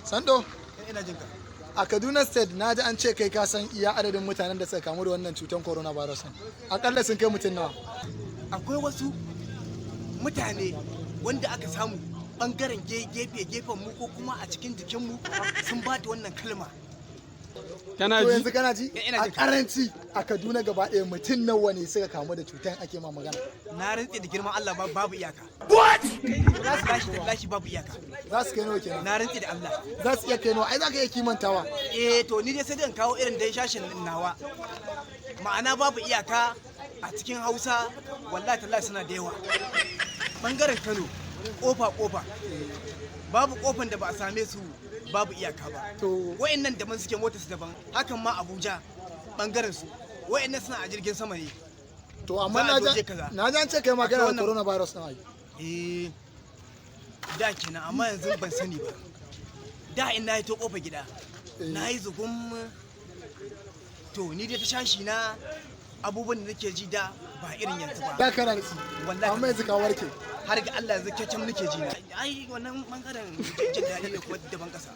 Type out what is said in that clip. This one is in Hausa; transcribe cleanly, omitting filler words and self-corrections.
Sando, Ina jinka. A Kaduna State na ji an ce kai ka san iya adadin mutanen da suka kamu da wannan cutar coronavirus ɗin. Akalla sun kai mutum nawa? Akwai wasu mutane wanda aka samu bangaren gefe gefen mu ko kuma a cikin jikinmu sun ba da wannan kalma. Kana To ji? yanzu kana ji? Ina A jin ka. karanci a Kaduna gaba ɗaya mutum nawa ne suka kamu da cutar ake ma magana? Na rantse da girman Allah, babu iyaka. What? Za su lashi da lashi, babu iyaka. Za su kai nawa kenan? Na rantse da Allah. Za su iya kai nawa? Ai za ka iya kimantawa. Eh, to ni dai sai dai in kawo irin dai shashin nawa. Ma'ana babu iyaka a cikin Hausa, wallahi tallahi suna da yawa. Bangaren Kano, kofa kofa. Babu kofan da ba a same su babu iyaka ba. To Wa'annan daban suke, motar su daban. Hakan ma Abuja bangaren su. Wa'annan suna a jirgin sama ne. To amma Za a na doje ji kaza. na ji an ce kai ma kana da Akwai wannan- coronavirus ɗin ai. Eh, da kenan, amma yanzu ban sani ba. Da in na yi to kofa gida, na yi zugun. To ni dai ta shashi na abubuwan da nake ji da ba irin yanzu ba. Da kana da shi. Wallahi. Amma yanzu ka warke. Har ga Allah yanzu kyakkyam nake ji na. Ai wannan bangaren jin daɗi ne kuma daban kasa.